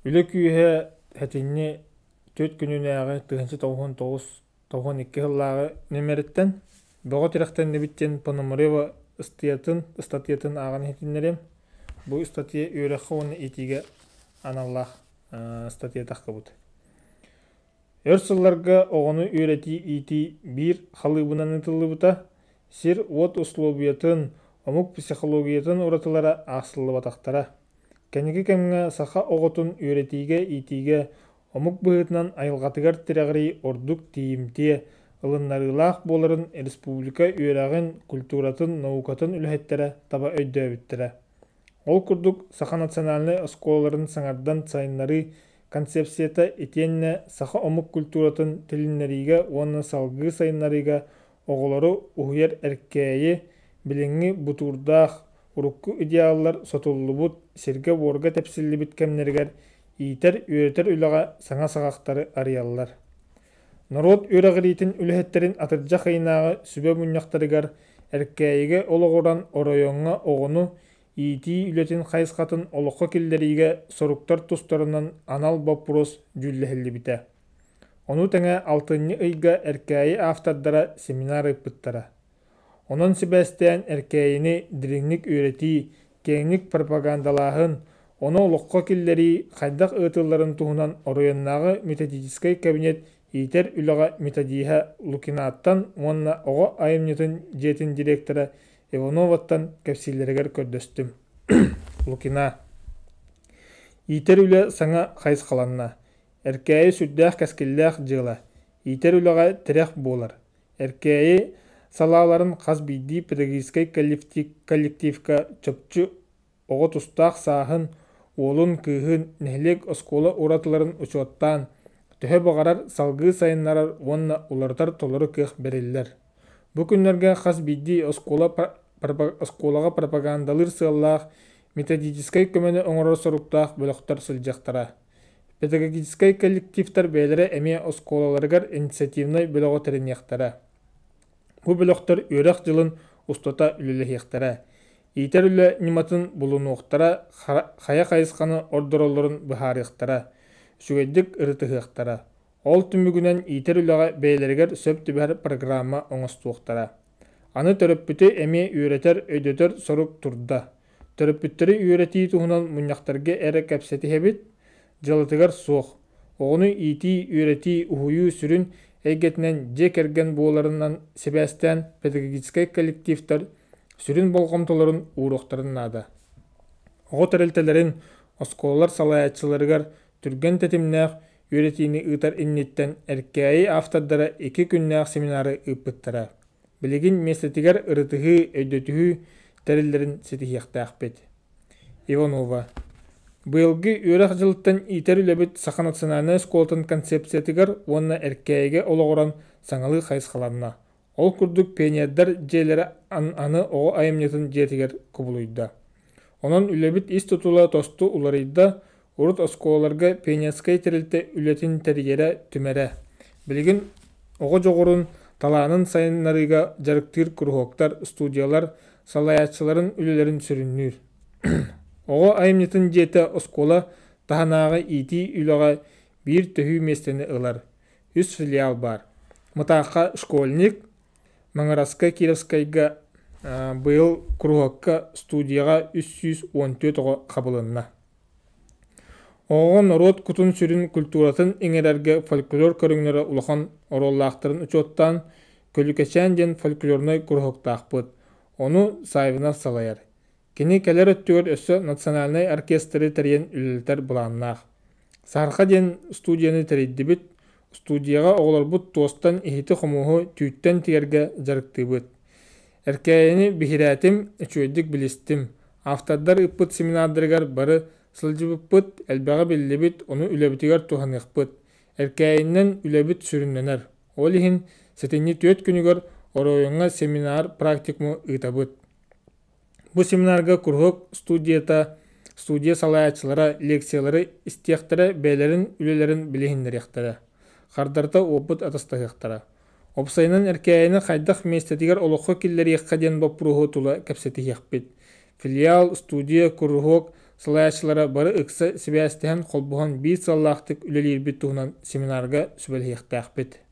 Үлэ күүһэ сэтинньи 4 күнүнээҕи 1909 92 сыллааҕы нүөмэриттэн «Бөҕө тирэхтэннибит» диэн Пономарева ыстатыйатын ааҕан иһитиннэриэм. Бу ыстатыйа үөрэххэ уонна иитиигэ аналлаах ыстатыйа тахсыбыт. Өр сылларга оҕону үөрэтии-иитии биир халыыбынан ыытыллыбыта, сир-уот услуобуйатын, омук психологиятын уратылара аахсыллыбатахтара. Кэнники кэмҥэ саха оҕотун үөрэтиигэ-иитиигэ омук быһыытынан айылҕатыгар тирэҕирии ордук тиийимтиэ, ылыннарыылаах буоларын республика үөрэҕин, культуратын, наукатын үлэһиттэрэ таба өйдөөбүттэрэ. Ол курдук, саха национальнай оскуолаларын саҥардан сайыннарыы концепцията итиэннэ саха омук культуратын тилиннэриигэ уонна салгыы сайыннарыыга оҕолору уһуйар эркээйи, билиҥҥи бутуурдаах, урукку идеаллар сотуллубут, сиргэ-буорга тэпсиллибит кэмнэригэр иитэр-үөрэтэр үлэҕэ саҥа саҕахтары арыйаллар. Норуот үөрэҕириитин үлэһиттэрин атырдьах ыйынааҕы сүбэ мунньахтарыгар Эркээйигэ олоҕуран оройуоҥҥа оҕону иитии үлэтин хайысхатын олоххо киллэриигэ соруктар тустарынан анал боппуруос дьүүллэһиллибитэ. Ону тэҥэ алтынньы ыйга Эркээйи автордара семинар ыыппыттара. Онон сибээстээн Эркээйини дириҥник үөрэтии, киэҥник пропагандалааһын, ону олоххо киллэрии хайдах ыытылларын туһунан оройуоннааҕы методическай кабинет иитэр үлэҕэ методиһа Лукинаттан уонна оҕо айымньытын дьиэтин директора Ивановаттан кэпсииллэригэр көрдөстүм. Лукина. Иитэр үлэ саҥа хайысхаланна. Эркээйи сүрдээх кэскиллээх дьыала. Иитэр үлэҕэ тирэх буолар. Эркээйи салааларын хас биирдии педагогическай коллективка чопчу оҕо тустаах сааһын, уолун, кыыһын, нэһилиэк, оскуола уратыларын учуоттаан, төһө баҕарар салгыы сайыннарар уонна уларытар толору кыах бэриллэр. Бу күннэргэ хас биирдии оскуола оскуолаҕа пропагандалыыр сыаллаах методическай көмөнү оҥорор соруктаах бөлөхтөр сылдьыахтара. Педагогическай коллективтар бэйэлэрэ эмиэ оскуолаларыгар инициативнай бөлөҕү тэриниэхтэрэ. Бу бөлөхтөр үөрэх дьылын устата үлэлэһиэхтэрэ, иитэр үлэ ньыматын булунуохтара, хайа хайысханы ордороллорун быһаарыахтара, үчүгэйдик ырытыһыахтара. Ол түмүгүнэн иитэр үлэҕэ бэйэлэригэр сөп түбэһэр программа оҥостуохтара. Аны төрөппүтү эмиэ үөрэтэр, өйдөтөр сорук турда. Төрөппүттэри үөрэтии туһунан мунньахтарга эрэ кэпсэтиһэбит, дьыалатыгар суох. Оҕону иитии, үөрэтии, уһуйуу сүрүн эйгэтинэн дьиэ кэргэн буоларынан сибээстээн педагогическай коллективтар сүрүн болҕомтолорун ууруохтарын наада. Оҕо тэрилтэлэрин, оскуолалар салайааччыларыгар түргэн тэтимнээх үөрэтиини ыытар инниттэн Эркээйи автордара икки күннээх семинары ыыппыттара. Билигин миэстэтигэр ырытыһыы, өйдөтүһүү тэриллэрин ситиһиэхтээхпит. Иванова. Быйылгы үөрэх дьылыттан иитэр үлэбит Саха национальнай оскуолатын концепциятыгар уонна Эркээйигэ олоҕуран саҥалыы хайысхаланна. Ол курдук пионердар дьиэлэрэ аны оҕо айымньытын дьиэтигэр кубулуйда. Онон үлэбит ис тутула тосту уларыйда, урут оскуолаларга пионерскай тэрилтэ үлэтин тэрийэрэ, түмэрэ. Билигин оҕо дьоҕурун, талаанын сайыннарыыга дьарыктыыр куруһуоктар, студиялар салайааччыларын үлэлэрин сүрүннүүр. Оҕо айымньытын дьиэтэ оскуола таһынааҕы иитии үлэҕэ биир төһүү миэстэни ылар. Үс филиал баар. Мытаахха «Школьник», Маҥыраска Кировскайга быйыл куруһуокка студияҕа 314 оҕо хабылынна. Оҕоҕо норуот кутун-сүрүн культуратын иҥэрэргэ фольклор көрүҥнэрэ улахан оруоллаахтарын учуоттаан, Көлүкэчээн диэн фольклорнай куруһуоктаахпыт. Ону Саввинов салайар. Кини кэлэр өттүгэр өссө национальнай оркестры тэрийэн үлэлэтэр былааннаах. Саарха диэн студияны тэрийдибит. Студияҕа оҕолорбут туостан иһити-хомуоһу түүттэн тигэргэ дьарыктыыбыт. Эркээйини биһирээтим, үчүгэйдик билистим. Автордар ыыппыт семинардарыгар бары сылдьыбыппыт, элбэҕи биллибит, ону үлэбитигэр туһаныахпыт. Эркээйинэн үлэбит сүрүннэнэр. Ол иһин сэтинньи 4 күнүгэр оройуоҥҥа семинар-практикуму ыытабыт. Бу семинарга куруһуок студията, студия салайааччылара лекциялары истиэхтэрэ, бэйэлэрин үлэлэрин билиһиннэриэхтэрэ, хардарыта уопут атастаһыахтара. Уопсайынан Эркээйини хайдах миэстэтигэр олоххо киллэриэххэ диэн боппуруоһу тула кэпсэтиһиэхпит. Филиал, студия, куруһуок салайааччылара бары ыкса сибээстэһэн, холбоһон биир сыаллаахтык үлэлиирбит туһунан семинарга сүбэлэһиэхтээхпит.